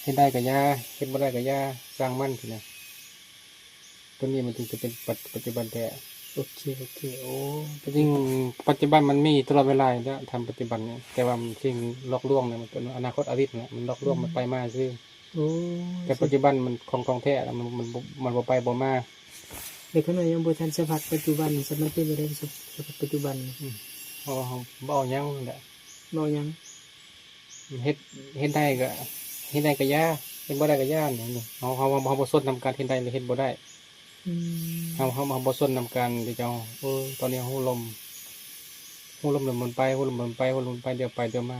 ເຮັດໄດ້ກໍຢ່າ ເຮັດບໍ່ໄດ້ກໍຢ່າ ຊ່າງມັນຊີ້ນະ. ຕົວນີ້ມັນຈຶ່ງຈະເປັນປັດ ປັດຈຸບັນແທ້. ໂອເຄ ໂອເຄ. ໂອ້ ຈິງປັດຈຸບັນມັນມີຕະຫຼອດເວລາຢູ່ແລ້ວ ທຳປັດຈຸບັນນີ້ ແຕ່ວ່າສິ່ງຫຼອກລວງນະ ມັນເປັນອະນາຄົດອະດີດນະ ມັນຫຼອກລວງ ອືມ ມັນໄປມາຊື່. ໂອ້ ແຕ່ປັດຈຸບັນມັນຂອງ ຂອງແທ້ລະ ມັນ ມັນບໍ່ ມັນບໍ່ໄປບໍ່ມາ. ແຕ່ຂ້ານ້ອຍຍັງບໍ່ທັນສະຜັດປັດຈຸບັນ ມັນເປັນຈັ່ງໃດ ສະ ສະພັດປັດຈຸບັນນີ້? ອືມ ເຮົາ ເຮົາບໍ່ເອົາຫຍັງແຫຼະ ບໍ່ເອົາຫຍັງ. ເຮັດ ເຮັດໄດ້ກໍ ເຮັດໄດ້ກໍຢ່າ ເຮັດບໍ່ໄດ້ກໍຢ່ານີ້. ເຮົາ ເຮົາ ເຮົາບໍ່ສົນນຳການເຮັດໄດ້ ຫຼື ເຮັດບໍ່ໄດ້. ອືມ ເຮົາ ເຮົາ ເຮົາບໍ່ສົນນຳການທີ່ຈະ ເອີ ຕອນນີ້ຮູ້ລົມ ຮູ້ລົມແລ້ວມັນໄປ ຮູ້ລົມແລ້ວມັນໄປ ຮູ້ລົມໄປ ດຽວໄປດຽວມາ.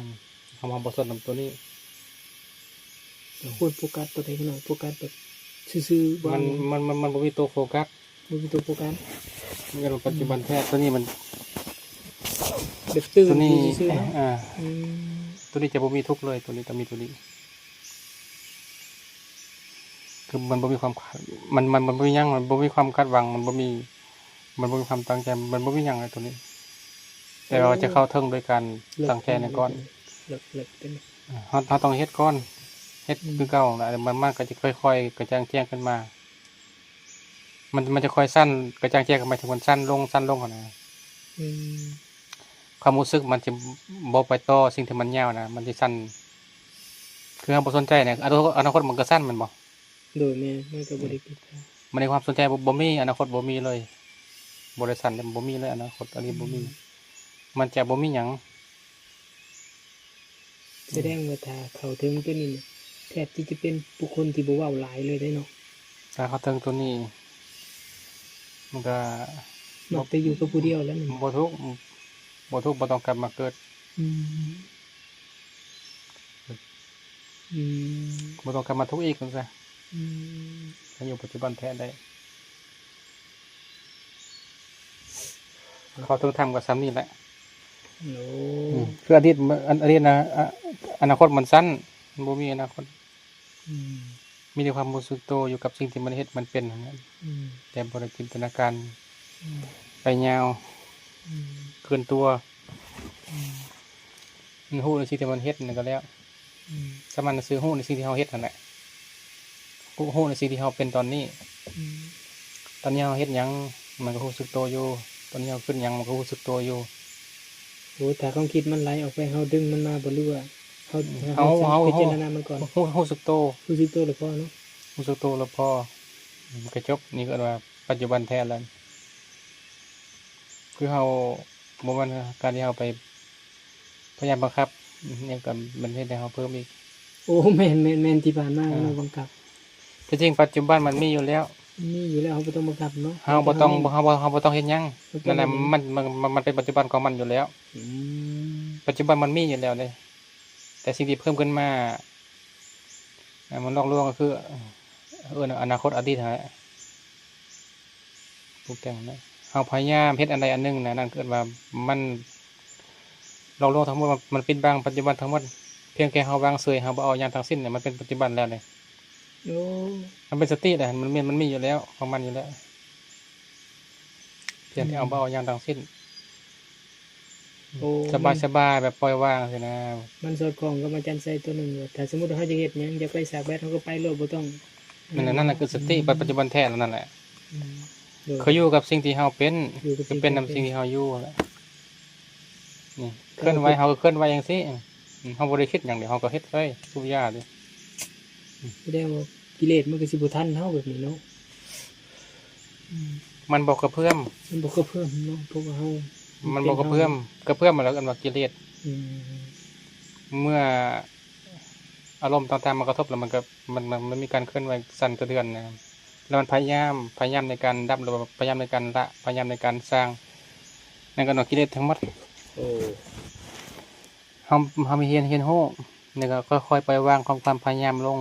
ເຮົາ ເຮົາບໍ່ສົນນຳໂຕນີ້. ຄວນໂຟກັສໂຕໃດເນາະ? ໂຟກັສແບບຊື່ໆ ມັນ ມັນ ມັນ ມັນບໍ່ມີໂຕໂຟກັສ. ບໍ່ມີໂຕໂຟກັສ ມັນກໍປັດຈຸບັນແທ້. ອືມ ໂຕນີ້ມັນແບບຕື່ນ ໂຕນີ້ ຊື່ໆເນາະ. ອ່າ ອືມ ໂຕນີ້ຈະບໍ່ມີທຸກເລີຍ ໂຕນີ້ຕ້ອງມີໂຕນີ້. ຄືມັນບໍ່ມີຄວາມຄາດ ມັນ ມັນ ມັນບໍ່ມີຫຍັງ ມັນບໍ່ມີຄວາມຄາດຫວັງ ມັນບໍ່ມີ ມັນບໍ່ມີຄວາມຕັ້ງໃຈ ມັນບໍ່ມີຫຍັງເລີຍໂຕນີ້. ແຕ່ວ່າຈະເຂົ້າເຖິງໂດຍການຕັ້ງໃຈແດ່ກ່ອນ. ເລິກ ເລິກ ເລິກ ເຮົາ ເຮົາຕ້ອງເຮັດກ່ອນ ເຮັດ ອືມ ຄືເກົ່າລະ ມັນ ມັນກໍຈະຄ່ອຍໆກະຈ່າງແຈ້ງຂຶ້ນມາ. ມັນ ມັນຈະຄ່ອຍສັ້ນ ກະຈ່າງແຈ້ງ ໝາຍເຖິງມັນສັ້ນລົງ ສັ້ນລົງຫັ້ນນະ. ອືມ ຄວາມຮູ້ສຶກມັນຈະບໍ່ໄປຕໍ່ສິ່ງທີ່ມັນຍາວນະ ມັນຊິສັ້ນ ຄືເຮົາບໍ່ສົນໃຈນະ. ອະນາຄົດ ອະນາຄົດມັນກໍສັ້ນແມ່ນບໍ່? ໂດຍ ແມ່ນ ມັນກໍບໍ່ໄດ້ ອືມ ຄິດ. ມັນໃນຄວາມສົນໃຈບໍ່ ບໍ່ມີ ອະນາຄົດບໍ່ມີເລີຍ ບໍ່ໄດ້ສັ້ນເລີຍ ບໍ່ມີເລີຍ ອະນາຄົດອັນນີ້ບໍ່ມີ. ອືມ ມັນຈະບໍ່ມີຫຍັງ. ສະແດງວ່າຖ້າເຂົ້າເຖິງໂຕນີ້ ແທບທີ່ຈະເປັນບຸກຄົນທີ່ບໍ່ເວົ້າຫຼາຍເລີຍເດ້ເນາະ. ຖ້າເຂົ້າເຖິງໂຕນີ້ ມັນກໍມັກແຕ່ຢູ່ກັບຜູ້ດຽວແລ້ວແມ່ນບໍ່? ບໍ່ທຸກ ບໍ່ທຸກ ບໍ່ຕ້ອງກັບມາເກີດ. ອືມ ອືມ ບໍ່ຕ້ອງກັບມາທຸກອີກວ່າຊັ້ນ. ອືມ ໃຫ້ຢູ່ປັດຈຸບັນແທ້ໄດ້. ເຂົ້າເຖິງທຳກໍສ່ຳນີ້ແຫຼະ. ໂອ້ ອືມ ຄືອະດີດ ອະ ອະດີດນະ ອະ ອະນາຄົດມັນສັ້ນ ມັນບໍ່ມີອະນາຄົດ. ອືມ ມີແຕ່ຄວາມຮູ້ສຶກໂຕຢູ່ກັບສິ່ງທີ່ມັນເຮັດມັນເປັນຫັ້ນແຫຼະ. ອືມ ແຕ່ບໍ່ໄດ້ຈິນຕະນາການ ອືມ ໄປຍາວ. ອືມ ເກີນຕົວ. ອືມ ມັນຮູ້ໃນສິ່ງທີ່ມັນເຮັດນັ້ນກໍແລ້ວ. ອືມ ສາມາດຊື່ຮູ້ໃນສິ່ງທີ່ເຮົາເຮັດຫັ້ນແຫຼະ ຮູ້ ຮູ້ໃນສິ່ງທີ່ເຮົາເປັນຕອນນີ້. ອືມ ຕອນນີ້ເຮົາເຮັດຫຍັງ ມັນກໍຮູ້ສຶກໂຕຢູ່ ຕອນນີ້ເຮົາຄິດຫຍັງ ມັນກໍຮູ້ສຶກໂຕຢູ່. ໂອ້ ຖ້າຄວາມຄິດມັນໄຫຼອອກໄປ ເຮົາດຶງມັນມາບໍ່ ຫຼືວ່າເຮົາ ເຮົາ ເຮົາ ເຮົາ ເຮົາ ເຮົາ ເຮົາ ເຮົາ ເຮົາຮູ້ສຶກໂຕ ຮູ້ສຶກໂຕແລ້ວພໍເນາະ ຮູ້ສຶກໂຕແລ້ວພໍ. ອືມ ມັນກໍຈົບ ນີ້ກໍເອີ້ນວ່າປັດຈຸບັນແທ້ແລ້ວ. ຄືເຮົາ ບໍ່ແມ່ນການທີ່ເຮົາໄປພະຍາຍາມບັງຄັບຫຍັງ ກໍມັນເຮັດໃຫ້ເຮົາເພີ່ມອີກ. ໂອ້ ແມ່ນ ແມ່ນ ແມ່ນ ທີ່ຜ່ານມາ ອ່າ ເຮົາບັງຄັບ. ທີ່ຈິງປັດຈຸບັນມັນມີຢູ່ແລ້ວ ມີຢູ່ແລ້ວ ເຮົາບໍ່ຕ້ອງບັງຄັບເນາະ ເຮົາບໍ່ຕ້ອງ ເຮົາ ເຮົາ ເຮົາບໍ່ຕ້ອງເຮັດຫຍັງ. ເຮົາບໍ່ຕ້ອງ ນັ້ນແຫຼະ ເຮັດຫຍັງ ມັນ ມັນ ມັນ ມັນເປັນປັດຈຸບັນຂອງມັນຢູ່ແລ້ວ. ອືມ ປັດຈຸບັນມັນມີຢູ່ແລ້ວເດ້ ແຕ່ສິ່ງທີ່ເພີ່ມຂຶ້ນມາ ອ່າ ມັນຫຼອກລວງກໍຄື ເອີ້ນອະນາຄົດອະດີດຫັ້ນແຫຼະ ປຸງແຕ່ງນະ. ເຮົາພະຍາຍາມເຮັດອັນໃດອັນໜຶ່ງນະ ນັ້ນເອີ້ນວ່າມັນຫຼອກລວງທັງໝົດ ມັນ ມັນປິດບັງປັດຈຸບັນທັງໝົດ. ພຽງແຕ່ເຮົາວາງເສີຍ ເຮົາບໍ່ເອົາຫຍັງທັງສິ້ນນະ ມັນເປັນປັດຈຸບັນແລ້ວເດ້. ໂອ້ ມັນເປັນສະຕິແຫຼະ ມັນ ມັນ ມັນມີຢູ່ແລ້ວ ຂອງມັນຢູ່ແລ້ວ ພຽງແຕ່ເຮົາ ອືມ ບໍ່ເອົາຫຍັງທັງສິ້ນ. ໂອ້ ສະບາຍ ມັນ ສະບາຍ ແບບປ່ອຍວາງຊີ້ນະ. ມັນສອດຄ່ອງກັບອາຈານໄຊໂຕໜຶ່ງວ່າ ຖ້າສົມມຸດເຮົາຈະເຮັດຫຍັງ ຢາກໄປສາກແບັດ ເຮົາກໍໄປໂລດ ບໍ່ຕ້ອງ ອືມ ນັ້ນແຫຼະ ນັ້ນແຫຼະ ຄືສະຕິ ອືມ ປັດ ປັດຈຸບັນແທ້ແລ້ວນັ້ນແຫຼະ. ອືມ ໂດຍ ຄືຢູ່ກັບສິ່ງທີ່ເຮົາເປັນ ຢູ່ກັບ ຄືເປັນນຳສິ່ງທີ່ເຮົາຢູ່ແຫຼະ. ນີ້ ເຄື່ອນໄຫວ ເຮົາກໍເຄື່ອນໄຫວຈັ່ງຊີ້ ອືມ ເຮົາບໍ່ໄດ້ຄິດຫຍັງເດ ເຮົາກໍເຮັດໄປ ສູບຢາເດ. ອືມ ສະແດງວ່າກິເລດມັນກໍຊິບໍ່ທັນເຮົາແບບນີ້ເນາະ. ອືມ ມັນບໍ່ກະເພື່ອມ ມັນບໍ່ກະເພື່ອມເນາະ ເພາະວ່າເຮົາ ມັນບໍ່ກະເພື່ອມ ກະເພື່ອມແລ້ວເອີ້ນວ່າກິເລດ. ອືມ ເມື່ອອາລົມຕ່າງໆມາກະທົບແລ້ວ ມັນກະ ມັນ ມັນ ມັນມີການເຄື່ອນໄຫວສັ່ນສະເທືອນນະ ແລ້ວມັນພະຍາຍາມ ພະຍາຍາມໃນການດັບ ຫຼືວ່າພະຍາຍາມໃນການລະ ພະຍາຍາມໃນການສ້າງ ນັ້ນກໍເອີ້ນວ່າກິເລດທັງໝົດ. ໂອ້ ເຮົາ ເຮົາມີຮຽນ ຮຽນຮູ້ ແລ້ວກໍຄ່ອຍໆປ່ອຍວາງຄວາມ ຄວາມພະຍາຍາມລົງ.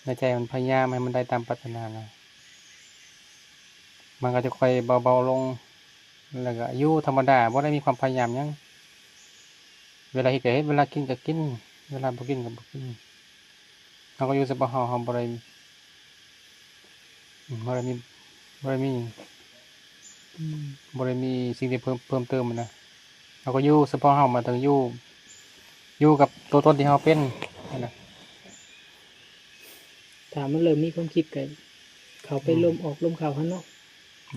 ໃນໃຈມັນພະຍາຍາມໃຫ້ມັນໄດ້ຕາມປາດຖະໜານະ ມັນກໍຈະຄ່ອຍເບົາໆລົງ ແລ້ວກໍຢູ່ທຳມະດາ ບໍ່ໄດ້ມີຄວາມພະຍາຍາມຫຍັງ. ເວລາເຮັດກໍເຮັດ ເວລາກິນກໍກິນ ເວລາບໍ່ກິນກໍບໍ່ກິນ. ເຮົາກໍຢູ່ສະເພາະເຮົາ ເຮົາບໍ່ໄດ້ ອືມ ບໍ່ໄດ້ມີ ບໍ່ໄດ້ມີ ອືມ ບໍ່ໄດ້ມີສິ່ງທີ່ເພີ່ມ ເພີ່ມເຕີມຫັ້ນນະ. ເຮົາກໍຢູ່ສະເພາະເຮົາ ໝາຍເຖິງຢູ່ ຢູ່ກັບຕົວຕົນທີ່ເຮົາເປັນຫັ້ນນະ. ຖ້າມັນເລີ່ມມີຄວາມຄິດກໍເຂົ້າໄປ ອືມ ລົມອອກລົມເຂົ້າຫັ້ນເນາະ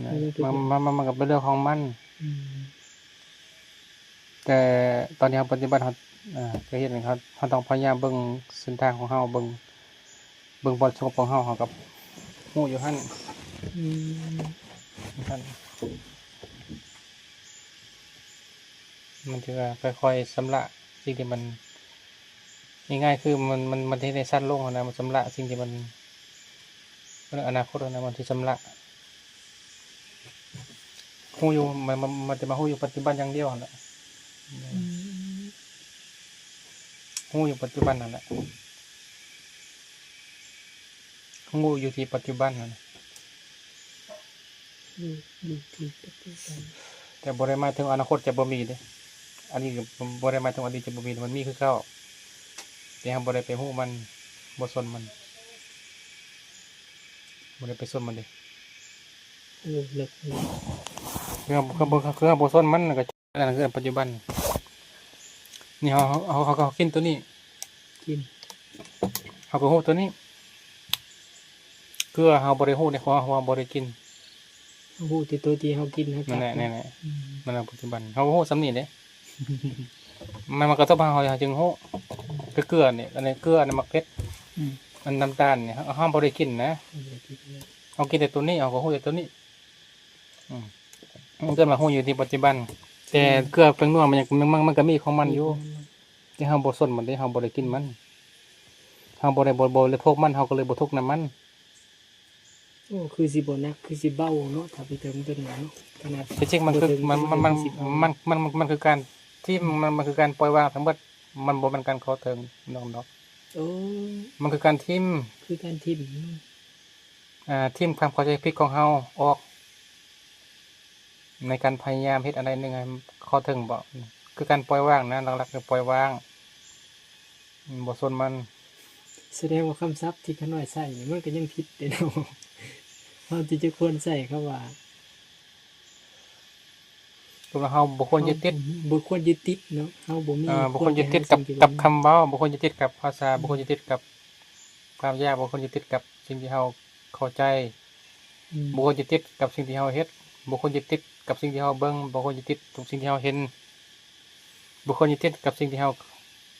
ແມ່ນ ມັນ ມັນ ມັນກໍເປັນເລື່ອງຂອງມັນ ອືມ ແຕ່ຕອນນີ້ເຮົາປະຕິບັດ ເຮົາ ເອີ ກໍເຮັດໃຫ້ເຮົາ ເຮົາຕ້ອງພະຍາຍາມເບິ່ງເສັ້ນທາງຂອງເຮົາ ເບິ່ງ ເບິ່ງບ່ອນສະຫງົບຂອງເຮົາ ເຮົາກໍຮູ້ຢູ່ຫັ້ນ ອືມ ຢູ່ຫັ້ນ ມັນຈະຄ່ອຍໆຊຳລະສິ່ງທີ່ມັນ ງ່າຍໆ ຄືມັນ ມັນ ມັນເຮັດໃຫ້ສັ້ນລົງຫັ້ນນະ ມັນຊຳລະສິ່ງທີ່ມັນ ມັນອະນາຄົດຫັ້ນນະ ມັນຊິຊຳລະ ຮູ້ຢູ່ ມັນ ມັນ ມັນຈະມາຮູ້ຢູ່ປັດຈຸບັນຢ່າງດຽວຫັ້ນແຫຼະ ອືມ ຮູ້ຢູ່ປັດຈຸບັນຫັ້ນແຫຼະ ຮູ້ຢູ່ທີ່ປັດຈຸບັນຫັ້ນ ຢູ່ ຢູ່ທີ່ປັດຈຸບັນ ແຕ່ບໍ່ໄດ້ໝາຍເຖິງອະນາຄົດຈະບໍ່ມີເດ້ ອັນນີ້ກໍບໍ່ໄດ້ໝາຍເຖິງອະດີດຈະບໍ່ມີ ມັນມີຄືເກົ່າ ແຕ່ເຮົາບໍ່ໄດ້ໄປຮູ້ມັນ ບໍ່ສົນມັນ ບໍ່ໄດ້ໄປສົນມັນເດ້ ໂອ້ ເລິກເລີຍ ຄືເຮົາ ຄືເຮົາບໍ່ສົນມັນ ກໍ ອັນນັ້ນຄືປັດຈຸບັນ ນີ້ເຮົາ ເຮົາ ເຮົາ ເຮົາກໍກິນໂຕນີ້ ກິນ ເຮົາກໍຮູ້ໂຕນີ້ ເກືອເຮົາບໍ່ໄດ້ຮູ້ໃນຄວາມເຮົາບໍ່ໄດ້ກິນ ເຮົາຮູ້ແຕ່ໂຕທີ່ເຮົາກິນ ເຮົາຈັບ ນັ້ນແຫຼະ ນັ້ນແຫຼະ ອືມ ມັນເປັນປັດຈຸບັນ ເຮົາຮູ້ສ່ຳນີ້ເດ້ ມັນມາກະທົບເຮົາ ເຮົາຈຶ່ງຮູ້ ຄືເກືອນີ້ ອັນນີ້ເກືອ ອັນນີ້ໝາກເຜັດ ອືມ ອັນນ້ຳຕານນີ້ ເຮົາ ເຮົາບໍ່ໄດ້ກິນນະ ບໍ່ໄດ້ກິນເລີຍ ເຮົາກິນແຕ່ໂຕນີ້ ເຮົາກໍຮູ້ແຕ່ໂຕນີ້ ອືມ ມັນເກີດມາຮູ້ຢູ່ທີ່ປັດຈຸບັນ ແຕ່ເກືອແປ້ງນົວມັນຍັງ ມັນ ມັນ ມັນກໍມີຂອງມັນຢູ່ ມີຂອງມັນເນາະ ແຕ່ເຮົາບໍ່ສົນມັນເດ້ ເຮົາບໍ່ໄດ້ກິນມັນ ເຮົາບໍ່ໄດ້ ບໍ່ ບໍ່ ບໍ່ໄດ້ພົກມັນ ເຮົາກໍເລີຍບໍ່ທຸກນຳມັນ ໂອ້ ຄືຊິບໍ່ໜັກ ຄືຊິເບົາເນາະ ຖ້າໄປເຖິງຕົວນັ້ນເນາະ ຂະໜາດ ທີ່ຈິງມັນຄື ບໍ່ເຖິງ ມັນ ມັນ ມັນ ມັນ ມັນ ມັນ ມັນຄືການຖິ້ມ ມັນ ມັນຄືການປ່ອຍວາງທັງໝົດ ມັນບໍ່ແມ່ນການເຂົ້າເຖິງນ້ອງດອກ ໂອ້ ມັນຄືການຖິ້ມ ຄືການຖິ້ມ ອ່າ ຖິ້ມຄວາມເຂົ້າໃຈຜິດຂອງເຮົາອອກ ໃນການພະຍາຍາມເຮັດອັນໃດໜຶ່ງໃຫ້ເຂົ້າເຖິງບໍ ຄືການປ່ອຍວາງນະ ຫຼັກໆ ຄືປ່ອຍວາງ ບໍ່ສົນມັນ ສະແດງວ່າຄຳສັບທີ່ຂ້ານ້ອຍໃຊ້ນີ້ ມັນກໍຍັງຜິດເດ້ເນາະ ເຮົາທີ່ຈະຄວນໃຊ້ຄຳວ່າ ຄືວ່າເຮົາບໍ່ຄວນຍຶດຕິດ ເຮົາບໍ່ຄວນຍຶດຕິດເນາະ ເຮົາບໍ່ມີ ເອີ ບໍ່ຄວນຍຶດຕິດກັບ ຄວນຈະໃຫ້ສິ່ງທີ່ ກັບຄຳເວົ້າ ບໍ່ຄວນຍຶດຕິດກັບພາສາ ອືມ ບໍ່ຄວນຍຶດຕິດກັບຄວາມຢາກ ບໍ່ຄວນຍຶດຕິດກັບສິ່ງທີ່ເຮົາເຂົ້າໃຈ ອືມ ບໍ່ຄວນຍຶດຕິດກັບສິ່ງທີ່ເຮົາເຮັດ ບໍ່ຄວນຍຶດຕິດກັບສິ່ງທີ່ເຮົາເບິ່ງ ບໍ່ຄວນຍຶດຕິດກັບສິ່ງທີ່ເຮົາເຫັນ ບໍ່ຄວນຍຶດຕິດກັບສິ່ງທີ່ເຮົາ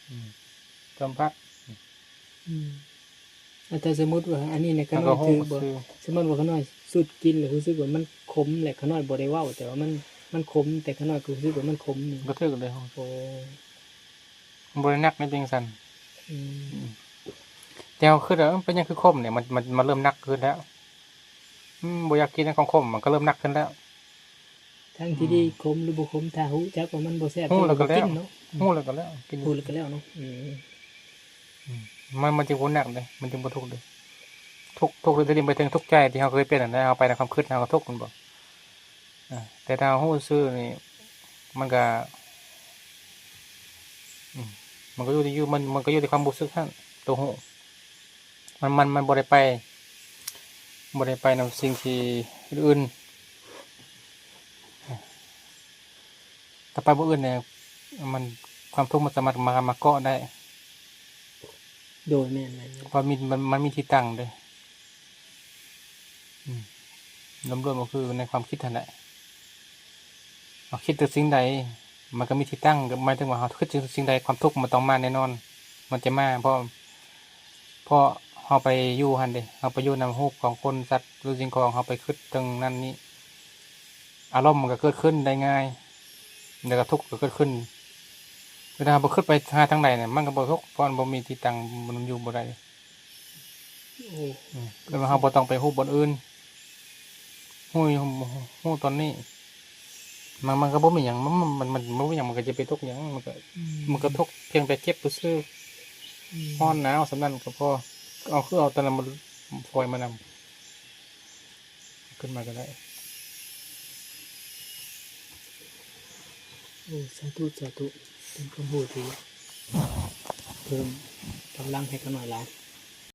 ອືມ ສຳຜັດ ອືມ ແຕ່ສົມມຸດວ່າອັນນີ້ນະ ຂ້ານ້ອຍຖືກບໍ່? ສົມມຸດວ່າຂ້ານ້ອຍສູດກິນແລ້ວຮູ້ສຶກວ່າມັນຂົມ ແລະ ຂ້ານ້ອຍບໍ່ໄດ້ເວົ້າ ແຕ່ວ່າມັນ ມັນຂົມ ແຕ່ຂ້ານ້ອຍກໍຮູ້ສຶກວ່າມັນຂົມນີ້ ກໍຖືກເລີຍ ໂອ້ ບໍ່ໄດ້ໜັກໃນເປັນຈັ່ງຊັ້ນ ອືມ ອືມ ແຕ່ເຮົາຄິດວ່າ ເອີ ເປັນຫຍັງຄືຂົມນີ້ ມັນ ມັນ ມັນເລີ່ມໜັກຂຶ້ນແລ້ວ ອືມ ບໍ່ຢາກກິນຂອງຂົມ ມັນກໍເລີ່ມໜັກຂຶ້ນແລ້ວ ທາງທີ່ດີ ອືມ ຂົມຫຼືບໍ່ຂົມ ຖ້າຮູ້ຈັກວ່າມັນບໍ່ແຊບ ຮູ້ແລ້ວກໍແລ້ວ ເຮົາກໍບໍ່ກິນເນາະ ຮູ້ແລ້ວກໍແລ້ວ ກິນ ຮູ້ແລ້ວກໍແລ້ວເນາະ ອືມ ອືມ ມັນ ມັນຈຶ່ງບໍ່ໜັກເດ້ ມັນຈຶ່ງບໍ່ທຸກເດ້ ທຸກ ທຸກທີ່ໄປເຖິງທຸກໃຈທີ່ເຮົາເຄີຍເປັນຫັ້ນນະ ເຮົາໄປໃນຄວາມຄິດເຮົາກໍທຸກແມ່ນບໍ່ ອາ ແຕ່ຖ້າເຮົາຮູ້ຊື່ນີ້ ມັນກໍ ອືມ ມັນກໍຢູ່ທີ່ ຢູ່ ມັນ ມັນກໍຢູ່ທີ່ຄວາມຮູ້ສຶກຫັ້ນ ຕົວຮູ້ ມັນ ມັນ ມັນບໍ່ໄດ້ໄປ ບໍ່ໄດ້ໄປນຳສິ່ງທີ່ອື່ນໆ ຖ້າໄປບ່ອນອື່ນນີ້ ມັນ ຄວາມທຸກມັນສາມາດມາ ມາເກາະໄດ້ ໂດຍ ແມ່ນໆ ເພາະມີ ມັນ ມັນມີທີ່ຕັ້ງເດ້ ອືມ ລວມໆ ກໍຄືໃນຄວາມຄິດຫັ້ນແຫຼະ ເຮົາຄິດເຖິງສິ່ງໃດ ມັນກໍມີທີ່ຕັ້ງ ກໍໝາຍເຖິງວ່າເຮົາຄິດເຖິງສິ່ງໃດ ຄວາມທຸກມັນຕ້ອງມາແນ່ນອນ ມັນຈະມາ ເພາະ ເພາະເຮົາໄປຢູ່ຫັ້ນເດ້ ເຮົາໄປຢູ່ນຳຮູບຂອງຄົນ ສັດ ຫຼື ສິ່ງຂອງ ເຮົາໄປຄິດເຖິງນັ້ນນີ້ ອາລົມມັນກໍເກີດຂຶ້ນໄດ້ງ່າຍ ແລ້ວກໍທຸກກໍເກີດຂຶ້ນ ແຕ່ຖ້າເຮົາບໍ່ຄິດໄປຫາທາງໃດນີ້ ມັນກໍບໍ່ທຸກ ເພາະມັນບໍ່ມີທີ່ຕັ້ງ ມັນຢູ່ບໍ່ໄດ້ ໂອ້ ອືມ ແຕ່ວ່າເຮົາບໍ່ຕ້ອງໄປຮູ້ບ່ອນອື່ນ ຮູ້ ຮູ້ຕອນນີ້ ມັນ ມັນກໍບໍ່ມີຫຍັງ ມັນ ມັນ ມັນ ມັນບໍ່ມີຫຍັງ ມັນກໍຈະໄປທຸກຫຍັງ ມັນກໍ ອືມ ມັນກໍທຸກພຽງແຕ່ເຈັບຊື່ໆ ອືມ ຮ້ອນໜາວສ່ຳນັ້ນກໍພໍ ເອົາ ຄືເອົາຕອນນັ້ນມາ ປ່ອຍມານຳ ຂຶ້ນມາກໍໄດ້ ໂອ້ ສາທຸ ສາທຸ ເປັນຄວາມຮູ້ທີ່ເພີ່ມກຳລັງໃຫ້ຂ້ານ້ອຍຫຼາຍ